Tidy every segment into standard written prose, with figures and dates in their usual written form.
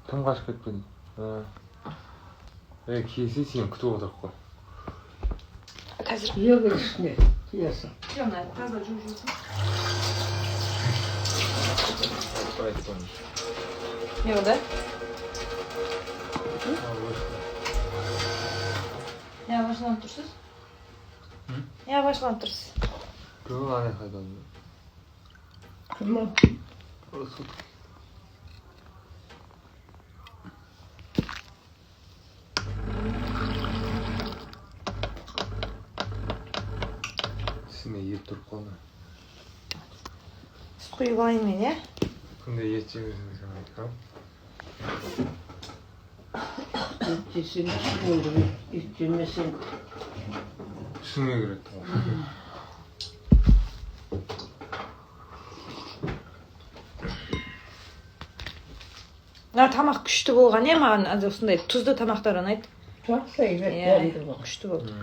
Кім қашып кетті дейді? Е, келсе сені күтіп отырық қой. Қазір. Егер үстіне киесің. Жоқ, мына таза жуып жусын. Не болды? Не ашуланып тұрсыз? Не ашуланып тұрсыз? Кім ана қайдан? Кім ол? Тісіме ет тұрып қалды. Сүт құйып алайын мен, иә? Күнде ет жемесең сен айтқан. Ет жесең түсіңе кіреді, ет жемесең. Түсіңе кіреді. Мына тамақ күшті болған, иә, маған осындай тұзды тамақтар ұнайды. Жақсы, әйбат Иә, дәмді бол. Күшті болды.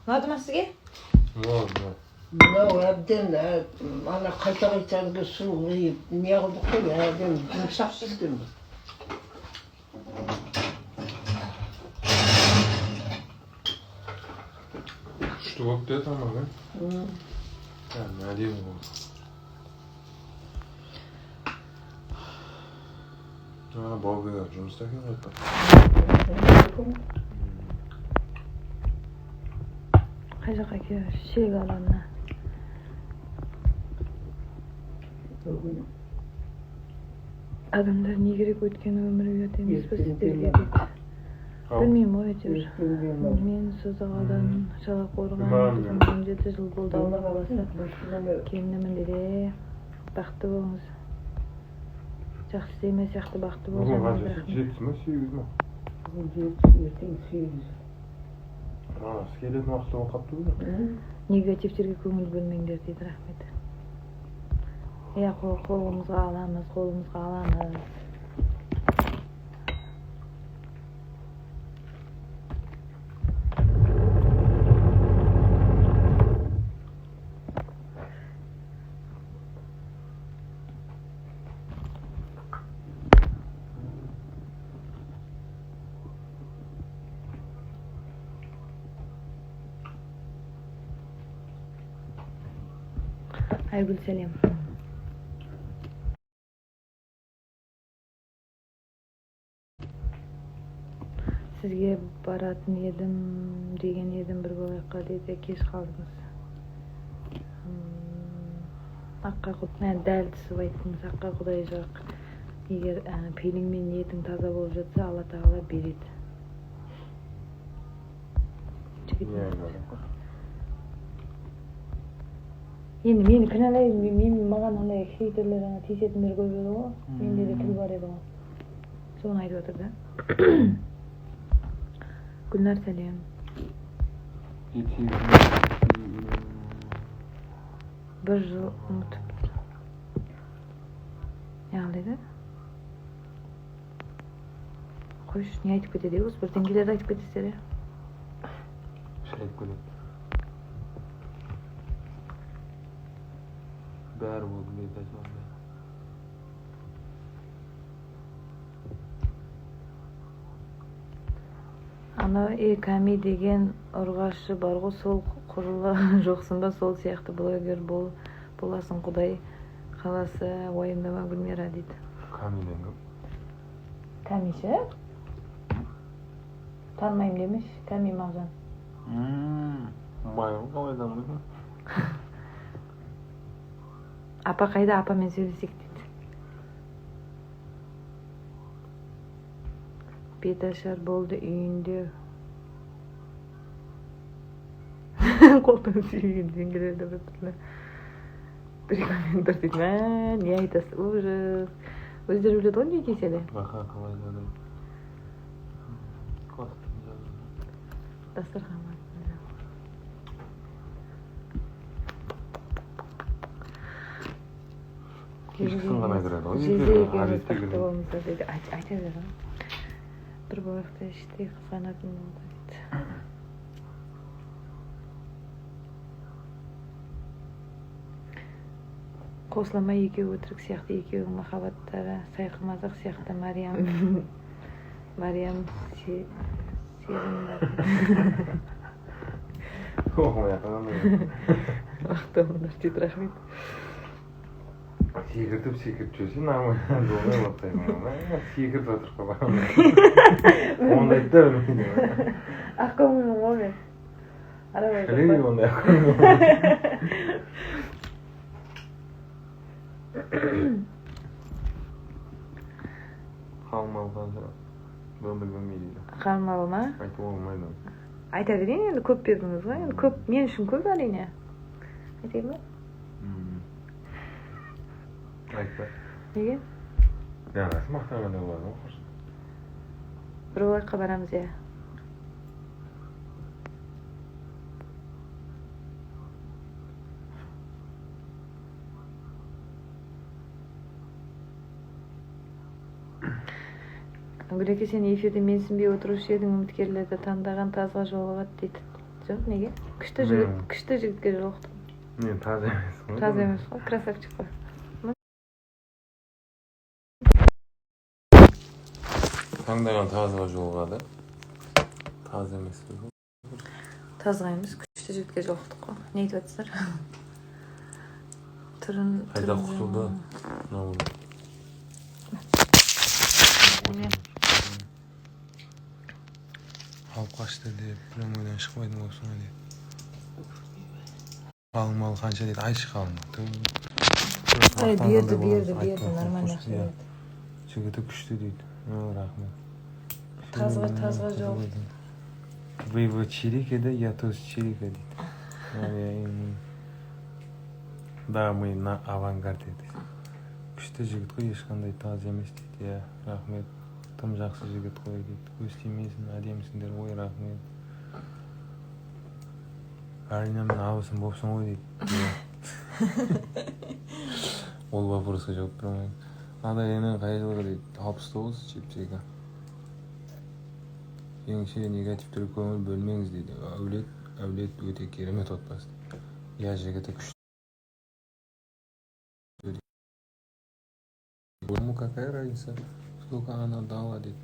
Ұнады ма сізге? Мол, мол. Мынау әбден ана қайта қайта әлгі су құйып не қылдық қой, әбден жұмсақ піскен. Күшті болып иә тамақ, иә? Кәдімгі әдемі болды. Ана Баубек жұмыста екен ғой. Қай жаққа келіп? Шелек ауданына. Бүгін Адамдар не керек, өйткені өмір ұят емес пе ертең сіздерге демал. дейді. Білмеймін ғой әйтеуір. Ертең демал. Мен Созақ ауданының Шалақорған Мам. қызымын, 17 жыл болды, Алла қаласа келінімін дейді. Бақытты болыңыз. Жақсы семья сияқты бақытты Бүгін болыңыз. қанша? Рахмет. 7-сі ма, 8-і ма? Бүгін 7-сі, ертең 8-і. Анасы келетін уақыты болып қалыпты ғой. Негативтерге көңіл бөлмеңдер дейді, рахмет. Иә, қолымызға аламыз, қолымызға аламыз. Айгүл, сәлем. Сізге баратын едім деген едім бір болайыққа дейді, кеш қалдыңыз. Аққа дәл түсіп айттыңыз, аққа құдай жақ. Егер пейілің мен ниетің таза болып жатса, Алла тағала береді. Жігіт. Не айтады? Енді мені кінәлай, мен маған андай хейтерлер, ана тиісетіндер көп еді ғой. Менде де тіл бар еді ғой. Соны айтып отыр да. Гүлнар, сәлем. 7-8. Бір жыл ұмытып. Не қыл дейді? Қойшы, не айтып кетеді осы бірдеңелерді айтып кетесіздер, иә? Шайып кетеді. Бәрі болды бет ашылғанда. Анау Ками деген ұрғашы бар ғой, сол құрылы жоқсың ба, сол сияқты блогер боласың, Құдай қаласа, уайымдама, Гүлмира дейді. Камиден кім? Ками ше? Танымаймын демеші, Ками Мағжан. Бай ғой, қалай танымайсың? Апа қайда, апамен сөйлесейік дейді. Беташар болды үйінде. Қолтығын сүйген жеңгелерді бір түрлі. Бір комментар дейді. Мә, не айтасыз, ужас. Өздері біледі ғой не десе де. Бақа қалай танимын? Класстың жазды. Дастархан бар. Кешкісін ғана кіреді ғой. Жезде Ертең екеуміз обедте бақытты кіреді. болыңыздар дейді. Айта бер ғой. Бір болайықта іштей қызғанатын болды дейді. Қосыла ма екеуі өтірік сияқты, екеуінің махаббаттары сайқымазақ сияқты. Мариям, Мариям сезім. Оқымай ақ қойғандай. Бақытты болыңдар дейді, рахмет. Секіртіп секіртіп жүрсе, нормально болмай қалады. Секіртіп жатыр ғой. Ондайды да білмейді. Ақ көңілмін ғой мен. Арабай жоқ Білмеймін па? Ондай ақ көңіл. Қалың мал қанша? Білмей дейді. Қалың мал ма? Айтуға болмайды. Айта берейін енді, көп бердіңіз ғой енді, көп мен үшін көп, әрине. Айтайын ба? Айтпа. Неге? Жаңасы мақтағандай болады ғой құрсын. Бір олаққа барамыз, иә. Гүлеке, сен эфирде менсінбей отырушы едің, үміткерлерді таңдаған тазға жолығады дейді. Жоқ, неге? Күшті жігіт, күшті жігітке жолықтым. Мен таз емес қой. Таз емес қой, красавчик қой. Таңдаған тазға жолығады. Таз емес қой. Тазға емес, күшті жігітке жолықтық қой. Не айтып жатсыздар? Түрін Қайда түрін құтылды? Мынау. Не? Алып қашты деп, прямойдан шықпайтын болыпсың ғой деп. Қалың мал қанша дейді, айтшы қалың мал. Ай, берді, берді, берді, нормально ақша берді. Жігіті күшті дейді. О, рахмет. Тазға жолықтым. Вы в Чирике, да? Я тоже Чирика дейді. Да, мы на авангарде дейді. Күшті жігіт қой, ешқандай таз емес дейді. Иә, рахмет. Тым жақсы жігіт қой дейді. Көз тимесін, әдемісіңдер ғой, рахмет. Әрине, мен абысын болыпсың ғой дейді. Иә. Ол вопросқа жауап бере алмаймын. Ада ене қай жылғы дейді? 69, 72. Жеңеше, негативтерге көңіл бөлмеңіз дейді. Әулет, әулет өте керемет отбасы. Иә, жігіті күшті. Ему какая разница, сколько она дала дейді.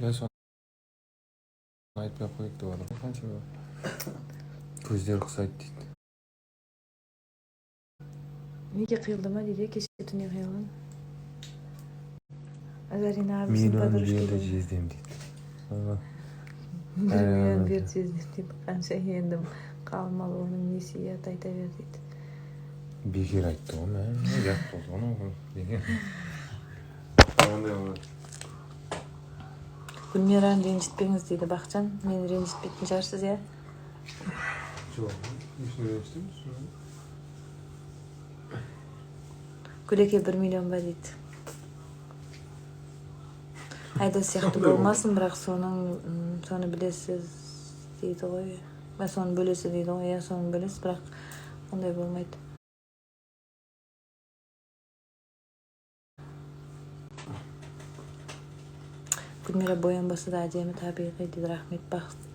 Я соны айтпай ақ қояйық деп жатыр. Қанша бар? Көздері ұқсайды дейді. Неге қиылды ма дейді, кеше түнде қиылған. Зарина абысын Миллион подружки берді дейді. жездем дейді. 1 миллион берді жездем дейді. Қанша енді қалың мал, оның несі ұят, айта бер дейді. Бекер айтты ғой, мә, ұят болды ғой анау деген. Ондай болады. Гүлмираны ренжітпеңіз дейді Бақытжан. Мені ренжітпейтін шығарсыз, иә? Жоқ, несін ренжітеміз? Гүлеке, 1 миллион ба дейді. Айдос сияқты болмасын, бірақ соның соны білесіз дейді ғой. Ба, соны бөлесі дейді ғой, иә, соны бөлесіз, бірақ ондай болмайды. Гүлмира боянбаса да әдемі, табиғи дейді, рахмет.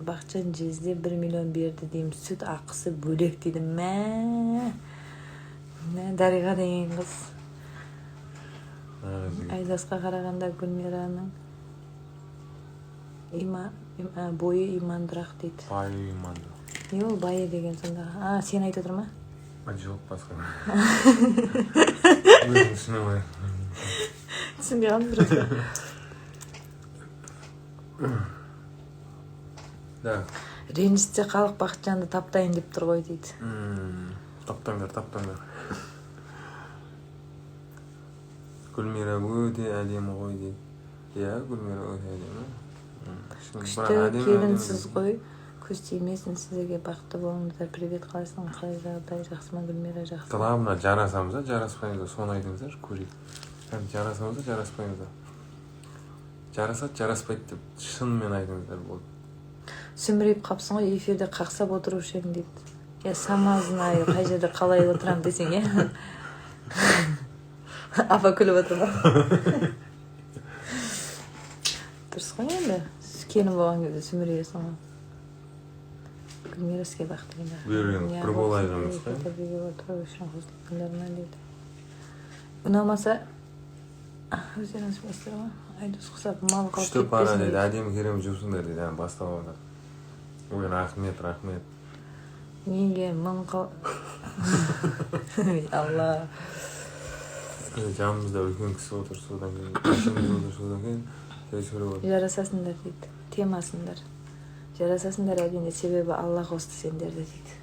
Бақытжан жезде 1 миллион берді деймін, сүт ақысы бөлек дейді. Мә, мә, Дариға деген қыз. Айдосқа қарағанда Гүлмираның бойы имандырақ дейді. Байы иманды. Не ол байы деген сонда? А, сен айтып отыр ма? А, жоқ, басқа. Өзім түсіне алмай. Түсінбей қалдым просто. Да. Ренжітсе, халық Бақытжанды таптайын деп тұр ғой дейді. Таптаңдар, таптаңдар. Гүлмира өте әдемі ғой дейді. Иә, Гүлмира өте әдемі. Күшті Бірақ әдемі, келінсіз әдемі. ғой, көз тимесін сіздерге, бақытты болыңыздар. Привет, қалайсың, қалай жағдай, жақсы ма, Гүлмира, жақсы? Главное, жарасамыз да, жараспаймыз да, соны айтыңыздаршы, көрейік. Кәдімгі жарасамыз да, жараспаймыз да. Жарасады, жараспайды деп шынымен айтыңыздар болды. Сүмірейіп қапсың ғой эфирде, қақсап отырушы едің дейді. Я сама знаю қай жерде қалай отырамын десең, иә. Апа күліп отыр ма? Дұрыс қой енді, келін болған кезде сүмірейесің ғой. Гүлмира, сізге бақыт тілеймін. Бұл жерге бір болайық емес қой. Бірге отыру үшін қосылғандар ма дейді. Ұнамаса, өздеріңіз білесіздер ғой. Айдос құсап мал қалып Күшті пара кетпесін дейді. Дейді. Әдемі, керемет жұпсыңдар дейді. Әне, бастап жатыр. Ой, рахмет, рахмет. Неге мың қыл, Алла. Жанымызда үлкен кісі отыр, содан кейін әкеміз отыр, содан кейін жай сөйлеп отыр. Жарасасыңдар дейді, темасыңдар, жарасасыңдар, әрине, себебі Алла қосты сендерді дейді.